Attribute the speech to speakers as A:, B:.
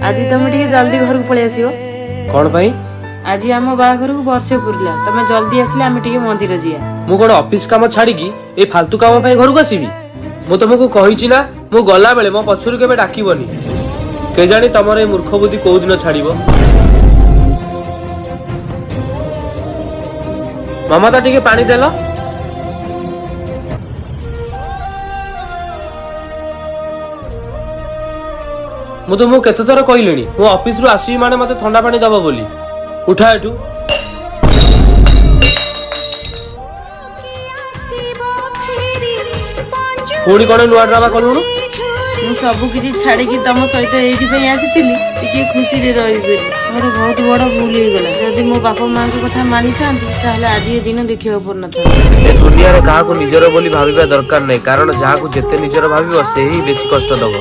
A: ଆଜି ତମେ ଟିକେ ଜଲ୍ଦି ଘରକୁ ପଳେଇ ଆସିବ।
B: କଣ ପାଇଁ?
A: ଆଜି ଆମ ବାହାଘରକୁ ବର୍ଷେ ପୁରିଲା। ତମେ ଜଲ୍ଦି ଆସିଲେ ଆମେ ଟିକେ ମନ୍ଦିର ଯିବା।
B: ମୁଁ କଣ ଅଫିସ କାମ ଛାଡିକି ଏଇ ଫାଲତୁ କାମ ପାଇଁ ଘରକୁ ଆସିବି? ମୁଁ ତମକୁ କହିଛି ନା, ମୁଁ ଗଲାବେଳେ ମୋ ପଛରୁ କେବେ ଡାକିବନି। କେଜାଣି ତମର ଏଇ ମୂର୍ଖ ବୁଦ୍ଧି କୋଉ ଦିନ ଛାଡିବ। ମମତା, ଟିକେ ପାଣି ଦେଲ। ମୁଁ ତମକୁ କେତେ ଥର କହିଲିଣି, ମୁଁ ଅଫିସରୁ ଆସିବି ମାନେ ମତେ ଥଣ୍ଡା ପାଣି ଦବ ବୋଲି। ଉଠା ଏଠୁ। ପୁଣି କଣ ନୂଆ ଡ୍ରାମା କଲୁଣୁ?
A: ମୁଁ ସବୁ କିଛି ଛାଡିକି ତମ ସହିତ ଏଇଥିପାଇଁ ଆସିଥିଲି, ଟିକେ ଖୁସିରେ ରହିବି ବୋଲି। ମୋର ବହୁତ ବଡ ଭୁଲ ହେଇଗଲା। ଯଦି ମୋ ବାପା ମାଙ୍କ କଥା ମାନିଥାନ୍ତି, ତାହେଲେ ଆଜି ଏ ଦିନ ଦେଖିବାକୁ ପଡିନଥାନ୍ତା।
B: ଏ ଦୁନିଆରେ କାହାକୁ ନିଜର ବୋଲି ଭାବିବା ଦରକାର ନାହିଁ, କାରଣ ଯାହାକୁ ଯେତେ ନିଜର ଭାବିବ, ସେ ହିଁ ବେଶୀ କଷ୍ଟ ଦବ।